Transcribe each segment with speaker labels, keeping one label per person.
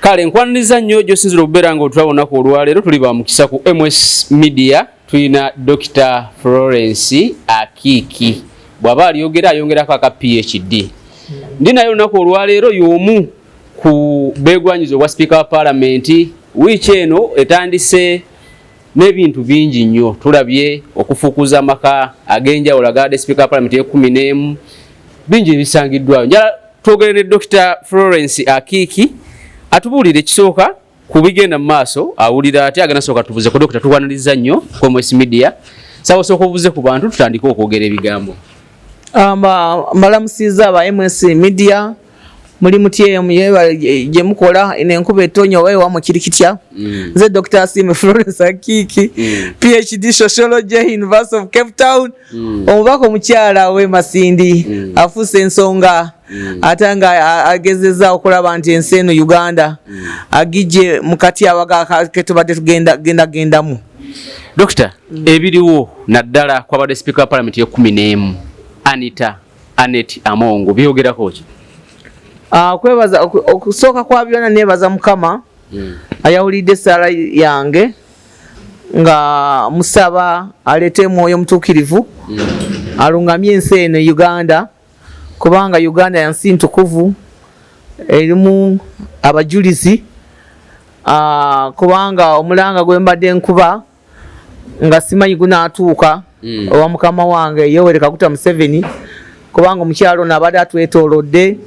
Speaker 1: Kale nkwaniriza nnyo gy'osinzira okubeera ng'otulaba olunaku olwaleero. Tuli ba mukisa ku MS Media, tulina Dr Florence Akiiki. Bw'aba alyogera ayongerako aka PhD. Ndi naye olunaku olwaleero, y'omu ku beegwanyiza obwa sipiika wa paalamenti. Wiiki eno etandise n'ebintu bingi nnyo. Tulabye okufukuza amaka ag'enjawulo agadde sipiika wa paalamenti ey'e11, bingi ebisangiddwayo. Njala twogere ne Dr Florence Akiiki atubuulire ekisooka ku bigenda mu maaso, awulira ate agenda. Sooka tubuze ku Dokita. Tukwaniriza nnyo ku MS Media. Saba osooka obuze ku bantu, tutandike okwogera ebigambo.
Speaker 2: Mbalamusiza aba MS Media. Muli mutyeyo? Gye mukola eno enkuba etonya oba ewamu kiri kitya? Nze Dr Asiime Florence Akiiki, PhD Sociology, University of Cape Town, omubaka omukyala w'e Masindi, afuuse ensonga ate nga agezeza okulaba nti ensi eno Uganda agijje mu katyabaga ketubadde tugenda genda gendamu.
Speaker 1: Dokita, ebiriwo naddala kwabadde sipiika wa palamenti y'e11 Anita Anet Amongo, byogerako ki?
Speaker 2: Kwebaza okusooka kwa byonna, nebaza Mukama ayawulidde essaala yange nga musaba aleete Mwoyo Mutuukirivu alungamye ensi eno Uganda, kubanga Uganda yansi ntukuvu erimu abajulizi, kubanga omulanga gwe mbadde nkuba nga simanyi gunaatuuka owa mukama wange Yoweri Kaguta Museveni, kubanga omukyalo ono abadde atwetoolodde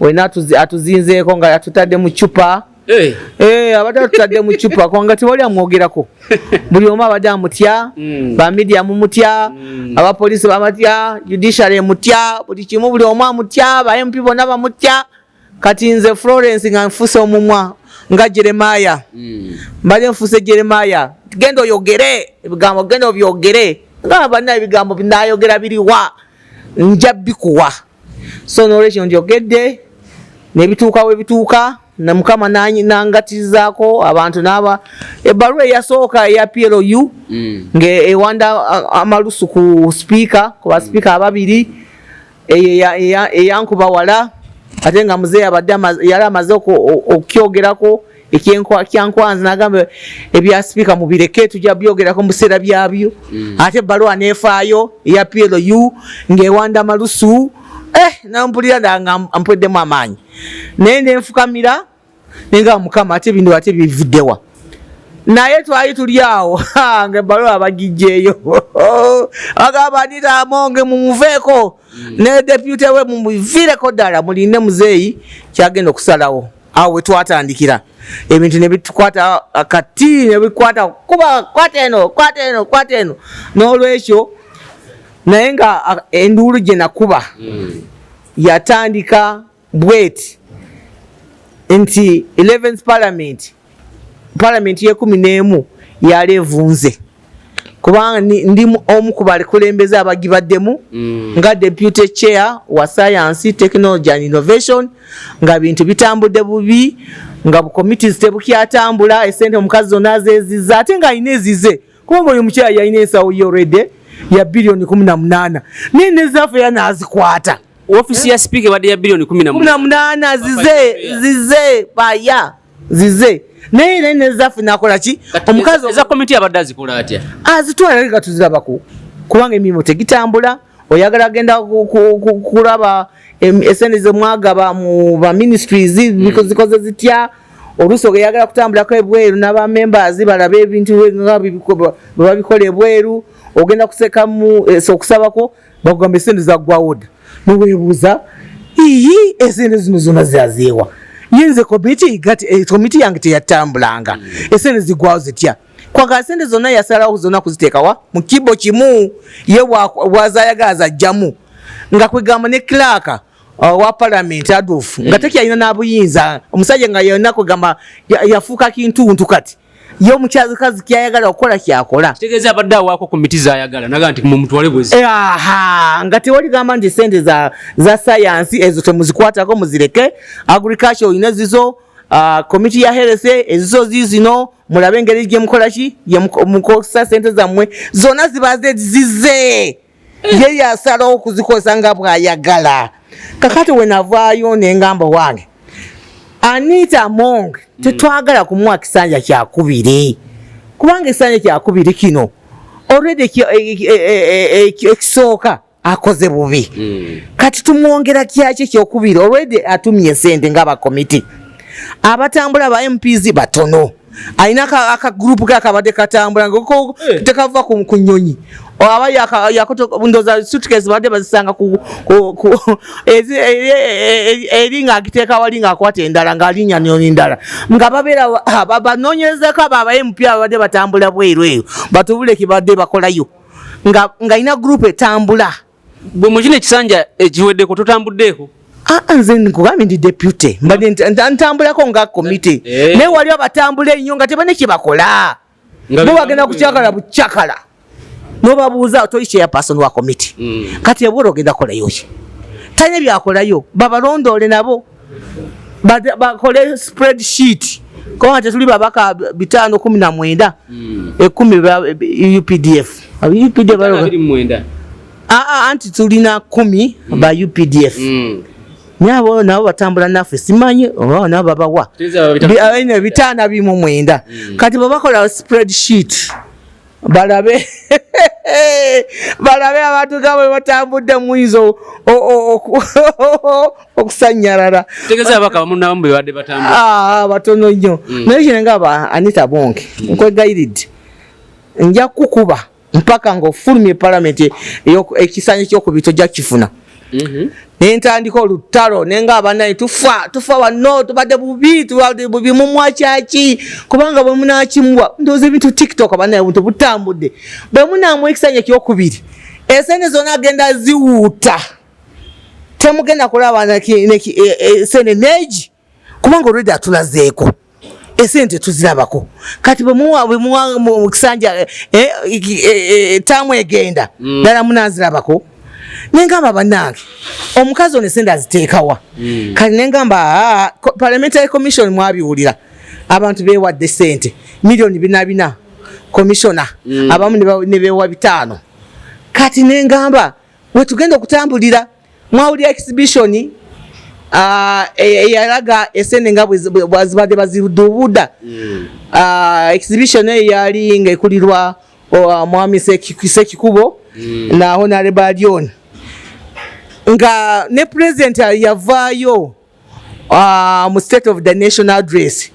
Speaker 2: wena atuzinzeeko nga atutadde mu cupa.
Speaker 1: Hey.
Speaker 2: Eh, abadde atutadde mu cupa kubanga tewali amwogerako, buli omu abadde amutya. Ba media mumutya, abapoliisi bamatya, judiciary emutya, buli kimu buli omu amutya, ba MP bonna bamutya. Kati nze Florence nga nfuse omumwa nga Jeremaya. Mbadde nfuse Jeremaya, genda oyogere ebigambo, genda obyogere nga banna ebigambo binayogera biriwa, nja bikuwa. So nolwekyo njogedde nebituuka webituuka, na Mukama nangatizaako abantu n'aba ebbaluwa eyasooka eya PLU nga ewanda amalusu ku sipiika, ku basipiika ababiri, eyo eyankuba wala, ate nga muzeeyi abadde yali amaze okukyogerako ekyankwanzi, nagamba ebya sipiika mubireke, tujja byogerako mu biseera byabyo. Ate ebbaluwa nefaayo eya PLU ng'ewanda malusu, nampulira ddala nga mpweddemu amaanyi, naye nenfukamira nenga Mukama, ate bino ate bivuddewa? Naye twali tuli awo nga ebbaluwa bagijjeeyo, agamba Anita Amonge mumuveeko ne deputy we, mumuviireko ddala, mulinde muzeeyi kyagenda okusalawo. Awo we twatandikira ebintu ne bitukwata kati ne bikwata kuba kwata eno, kwata eno, kwata eno. N'olwekyo naye nga enduulu gye nakuba yatandika bweti nti 11th parliament, parliament y'e11 yali evunze, kubanga ndi omu ku bakulembeze abagibaddemu nga deputy chair wa science, technology and innovation, nga bintu bitambudde bubi, nga bu committees tebukyatambula, esente omukazi zonna azeeziza, ate ng'alina ezize, kubanga oyo omukyala yalina ensawo ye already ya biliyoni 18, naye nezaffe era n'azikwata.
Speaker 1: Ofiisi ya sipiika ebadde ya biliyoni kumi na
Speaker 2: 18, zize zize baya zize, naye era nezaffe nakola ki omukazi?
Speaker 1: Eza komiti abadde azikola atya?
Speaker 2: Azitwala nga tuzirabako, kubanga emirimu tegitambula. Oyagala agenda kulaba esente zemwagaba mu ba ministries zikoze zitya. Oluusi oyagala kutambulako ebweru n'aba members balabe ebintu nga bwe babikola ebweru, ogenda kusekamu okusabako, bakugamba esente zaggwawo dda, neweebuuza, iyi esente zino zonna zazeewa? Yinze komiti gati komiti yange teyatambulanga, esente ziggwawo zitya? Kwagala sente zonna yasalawo zonna kuziteekawa mu kibo kimu, ye bwazayagala zajjamu, nga kwegamba ne clerk wa parliament Adolf nga tekyalina n'abuyinza. Omusajja nga yonna kwegamba yafuuka kintuntu, kati ye omukyazikazi kyayagala okukola kyakola.
Speaker 1: Kitegeeza abadde awaako komiti zayagala naga nti mumutwale bwezi.
Speaker 2: Aha, nga tewali gamba nti sente za sayansi ezo temuzikwatako, muzireke, agriculture olina zizo, komiti ya health ezizo zizino, mulabe engeri gyemukola ki gyemukozesa sente zammwe, zonna zibaze zize, ye yasalawo okuzikozesa nga bw'ayagala. Kakati we navaayo nengamba wange Anita Among tetwagala kumuwa kisanja kyakubiri, kubanga ekisanja kyakubiri kino already ekisooka akoze bubi. Kati tumwongera kyaki ekyokubiri? Already atumye esente ng'abakomiti abatambula ba MPs batono, alina akagurupu ke akabadde katambula nga tekava ku nyonyi, aba ndoza suitcase badde bazisanga eri ng'agiteeka wali ng'akwata endala ng'alinnya nyonyi ndala, nga babeera banoonyerezako abo aba MP abadde batambula bweru eyo batubule kibadde bakolayo, nga alina gurupu etambula.
Speaker 1: Bwe mu kino ekisanja ekiweddeko totambuddeeko?
Speaker 2: Ah, nze nkugambye ndi deputy, mbadde ntambulako nga komite, naye wali abatambula ennyo nga tebalina kyebakola, bo bagenda kukyakala bukyakala, nobabuuza toli chairperson wa committee. Kati ebwera ogenda kukolayo ki? Talina byakolayo. Babalondoole nabo bakole spread sheet, kubanga tetuli babaka 519, 10 UPDF. UPDF.
Speaker 1: 29.
Speaker 2: Ah, anti tulina 10 ba UPDF. Nabo nabo batambula naffe, simanyi oba nabo babawa 529. Kati bwebakola spread sheet balabe balabe abantu nga bwe batambudde, muyinza okusanyalala.
Speaker 1: Ah,
Speaker 2: batono nnyo. Naye kino nga ba Anita Among, nkwegayiridde, nja kukuba mpaka ng'ofulumye palamenti. Ekisanja ekyokubiri tojja kukifuna. Nentandika olutalo nenga abanaye tufa tufa wano, tubadde bubi, tubadde bubi, mumwa kyaki? Kubanga bwe munakimuwa, ndowooza ebintu TikTok abanaye buntu butambudde, bwe munamuwa ekisanja ekyokubiri esente zonna agenda ziwuuta, temugenda kulaba esente neegi, kubanga olwedde atulazeeko esente tuzirabako. Kati bwemuwa mukisanja taamu egenda ddala munazirabako. Nengamba bannange, omukazi ono esente aziteekawa? Kati nengamba parliamentary commission mwabiwulira, abantu bewadde sente miliyoni 400 commissioner, abamu ne bewa 500. Kati nengamba wetugenda okutambulira, mwawulira exhibition eyalaga esente nga bwazibadde bazidubuda. Exhibition eyo yali nga ekulirwa mwami Sekikubo na Honorable Alion, nga ne president yavaayo mu State of the Nation Address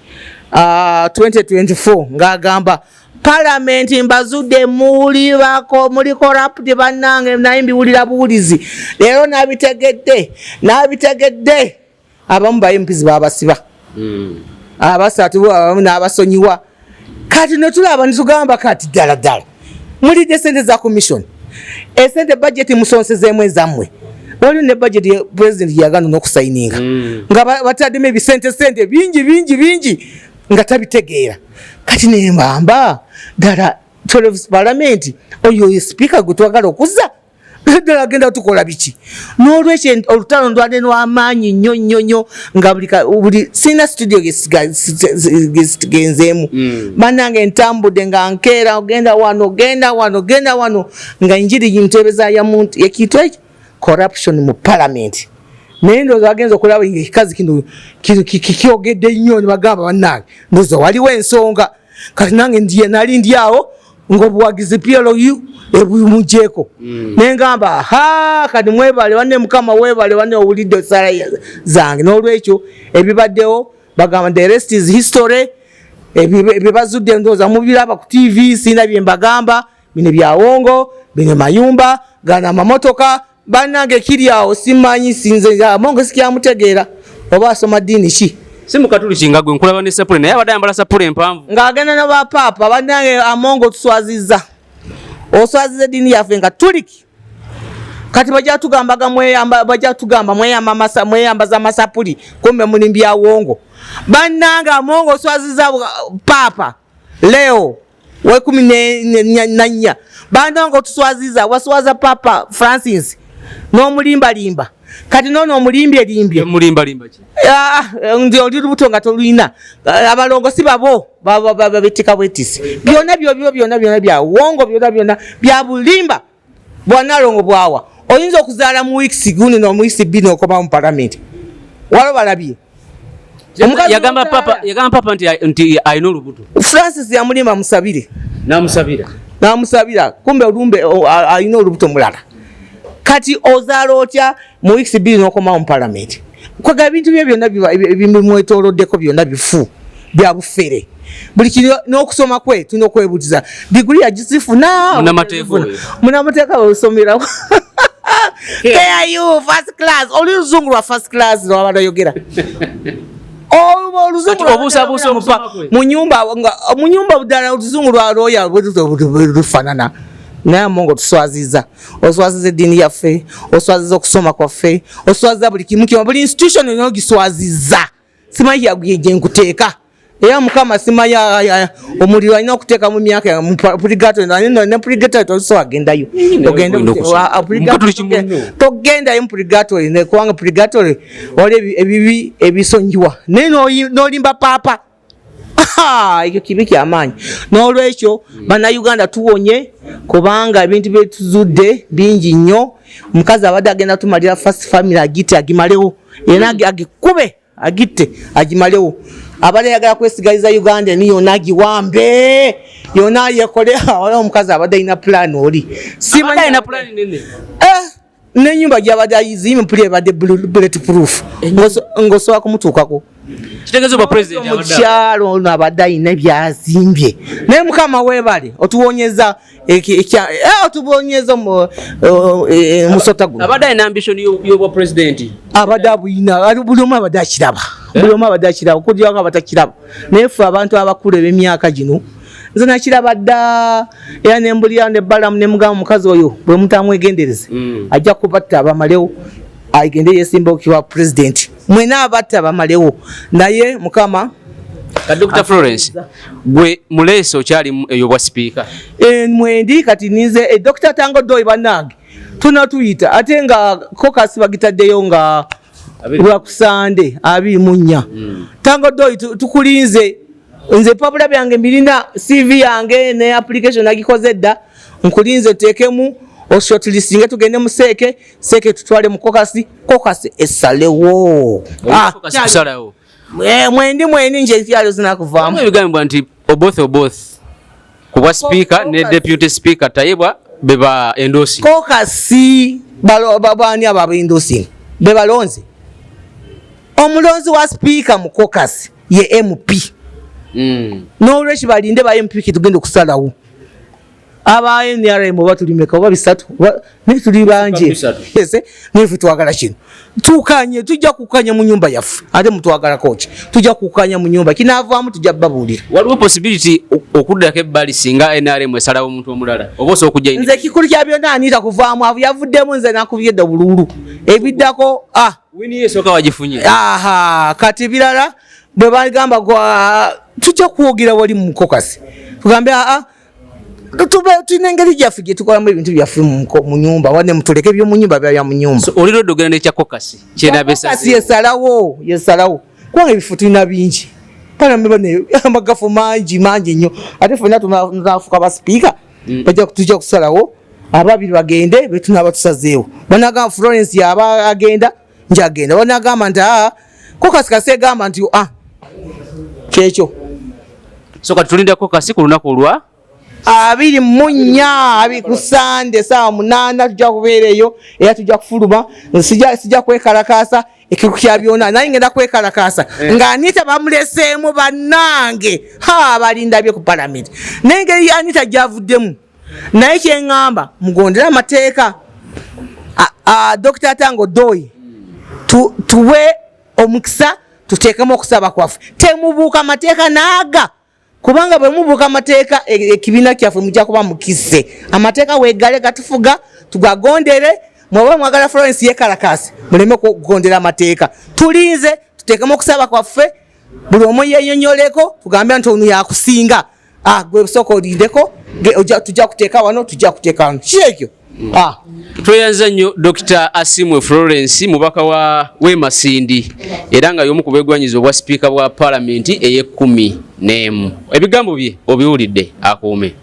Speaker 2: 2024 ng'agamba parliament mbazudde muli bako muli corrupt. Bannange, naye mbiwulira buwulizi, leero nabitegedde, nabitegedde. Abamu ba MPs babasiba, abasatu, abamu n'abasonyiwa. Kati netulaba netugamba kati ddala ddala mulidde sente za commission, esente budget musonsezeemu ezammwe. Waliwo ne budget ya president yagana n'okusayininga nga bataddemu ebisente sente bingi bingi bingi nga tabitegeera. Kati nembamba ddala 12 parliament, oyo ye speaker gwe twagala okuzza ddala agenda tukola biki? N'olwekyo olutalo ndwadde lw'amaanyi nnyo nnyo nnyo, nga buli sirina studio gesigenzeemu. Bannange, ntambudde nga nkeera ogenda wano, genda wano, genda wano, nga enjiri ntebeza ya muntu ekintu ekyo corruption mu parliament. Naye ndowooza bagenza okulaba nga ekikazi kino kyogedde nnyo, ne bagamba bannange, ndowooza waliwo ensonga. Kati nange ndiye nali ndi awo ng'obuwagizi PLU ebumugyeko, nengamba ha, kati mwebale banne, Mukama webale banne, owulidde esala zange. N'olwekyo ebibaddewo bagamba the rest is history. Ebibazudde ndowooza mubiraba ku TV, sirina bye mbagamba. Bino byawongo, bino mayumba gana amamotoka. Bannange, kiri awo simanyi, sinze Amongo sikyamutegeera oba asoma ddiini ki.
Speaker 1: Si mukatuliki nga gwe nkulaba ne sapule, naye abadde ayambala sapule empanvu.
Speaker 2: Ng'agenda ne bapaapa. Bannange, Amongo tuswaziza, oswaziza eddiini yaffe nga tuliki. Kati bajja tugambaga mweyamba, bajja tugamba mweyamba masa, mweyambaza masapuli, kumbe muli byawongo. Bannange, Amongo oswaziza Paapa Leo we 14. Bannange, otuswaziza, waswaza Papa Francis n'omulimbalimba, kati noono omulimbyelimbye.
Speaker 1: Mulimbalimba ki?
Speaker 2: Ah, ndi oli lubuto nga tolulina. Abalongo si babo babetika bwetisi, byonna byobyo, byonna byonna byawongo, byonna byonna bya bulimba. Bwanalongo bwawa oyinza okuzaala mu weeks guno no mu weeks 2 n'okoma mu palamenti, walo balabye.
Speaker 1: Yagamba papa, yagamba papa nti alina olubuto.
Speaker 2: Francis yamulimba musabire.
Speaker 1: Namusabira.
Speaker 2: Namusabira kumbe olumbe alina olubuto mulala. Kati ozaala otya mu weeks 2 n'okomawo mu parliament? Kwaga ebintu bye byonna bimwetooloddeko byonna bifu bya bufere. Buli kino n'okusoma kwe tulina okwebuuliza diguli yagizifuna.
Speaker 1: Munnamateeka oyo.
Speaker 2: Munnamateeka osomera KIU first class, oli luzungu lwa first class lwabadde ayogera. Oluzungu
Speaker 1: Obuusabuusa okusoma kwe.
Speaker 2: mu nyumba, nga mu nyumba ddala oluzungu lwa lawyer lufaanana. Naye Amongo tuswaziza, oswaziza eddiini yaffe, oswaziza okusoma kwaffe, oswaziza buli kimu kimu, buli institution yonna ogiswaziza. Simanyi gye nkuteeka era Mukama simanyi omuliro alina okuteeka mu myaka mu purgatory, ne purgatory tosobola gendayo. Ogende togendayo mu purgatory, ne kubanga purgatory wali ebibi ebisonyiwa, naye n'olimba paapa. Ekyo kibi kyamaanyi. N'olwekyo Bannayuganda tuwonye, kubanga ebintu byetuzudde bingi nnyo. Omukazi abadde agenda tumalira first family, agite agimalewo, era agikube agitte agimalewo. Abadde ayagala kwesigaliza Uganda eni yonna agiwambe yonna yekole. Waliwo omukazi abadde alina plan oli.
Speaker 1: Simanyi alina plan nene.
Speaker 2: N'ennyumba gyabadde ayizimbye mpulira ebadde bullet proof, ng'osobola kumutuukako.
Speaker 1: Kitegeeza obwa president abadde
Speaker 2: Omukyalo ono abadde alina byazimbye, naye Mukama weebale otuwonyeza otuwonyeza omusota guno.
Speaker 1: Abadde alina ambition y'obwa president.
Speaker 2: Abadde abuyina, buli omu abadde akiraba, buli omu abadde akiraba, okugyako abatakiraba. Naye ffe abantu abakulu eb'emyaka gino, nze nakiraba dda, era nembulira ne Balamu ne mugamba omukazi oyo bwe mutamwegendereze ajja kubatta abamalewo, agende yesimba okuba president, mwena abatta bamalewo, naye Mukama.
Speaker 1: Ka Dr. Florence, gwe muleese okyali eyo bwa speaker?
Speaker 2: Mwendi kati ninze Dr. Tanga Odoi. Bannange, tunatuyita ate nga caucus bagitaddeyo nga lwakusande 24. Tanga Odoi, tukulinze. Nze ebipapula byange mbirina, CV yange ne application nagikoze dda. Nkulinze oteekemu oshortlistinge, tugende mu CEC, CEC tutwale mu caucus, caucus esalewo.
Speaker 1: Caucus kusalawo.
Speaker 2: Mwendi nje kyalo zinakuvaamu.
Speaker 1: Ebigambibwa nti Oboth Oboth ku bwa speaker ne deputy speaker Tayebwa beba endorse.
Speaker 2: Caucus bani abo abaendorsinga? Be balonze omulonzi wa speaker mu caucus ye MP. N'olwekyo balinde ba MP ketugenda okusalawo. Aba NRM oba tulimeka oba bisatu naye tuli bangi.
Speaker 1: Bisatu.
Speaker 2: Yes, naye ffe twagala kino tukanye, tujja kukanya mu nyumba yaffe. Ate mutwagalako ki? Tujja kukanya mu nyumba, kinaavaamu tujja babuulira.
Speaker 1: Waliwo possibility okuddako ebbali singa NRM esalawo omuntu omulala, oba osobola okujja?
Speaker 2: Nze ekikulu kya byonna, Anita kuvaamu avu yavuddemu, nze nakubye dda obululu ebiddako ah.
Speaker 1: Win ye esooka wagifunye.
Speaker 2: Aha, kati birala bwe bagamba tujja kwogera wali mu caucus, tugambe aa tube tulina engeri gyaffe gye tukolamu ebintu byaffe mu nyumba wane, mutuleke ebyomu nyumba bya mu nyumba.
Speaker 1: So, oli lwedde ogenda nekya caucus?
Speaker 2: Caucus yesalawo, yesalawo, kubanga ebifo tulina bingi, palambe amagafu mangi mangi nnyo, ate ffenna tunafuuka ba sipiika. Bajja tujja kusalawo ababiri bagende betunaba tusazeewo. Banagamba Florence yaba agenda, njagenda. Banagamba nti aa caucus kasegamba nti ah kyekyo.
Speaker 1: So kati tulinda caucus ku lunaku olwa
Speaker 2: 24 ku Sande saawa 8 tujja kubeera eyo, era tujja kufuluma. Sijja kwekalakaasa ekiku kya byonna, naye ngenda kwekalakaasa nga Anita bamuleseemu. Bannange, ha balindabye ku palamenti n'engeri Anita gyavuddemu. Naye kyeŋŋamba, mugondere amateeka. Dr. Tanga Odoi, tuwe omukisa tuteekemu okusaba kwaffe. Temubuuka amateeka naaga, kubanga bwe mubuuka amateeka ekibiina kyaffe mujja kuba mukise. Amateeka weegale gatufuga, tugagondere. Mwaba mwagala Florence yekalakasi, muleme kugondera amateeka. Tulinze tuteekemu okusaba kwaffe, buli omu yenyonyoleko, tugambe nti ono yakusinga. Ah, gwe sooka olindeko, tujja kuteeka wano, tujja kuteeka wano, kiekyo. Ah.
Speaker 1: Tweyanza nnyo Dr. Asimwe Florence, mubaka wa Wemasindi, era nga y'omu ku beegwanyiza obwa sipiika bwa palamenti ey'e 11. Ebigambo bye obiwulidde, akuume.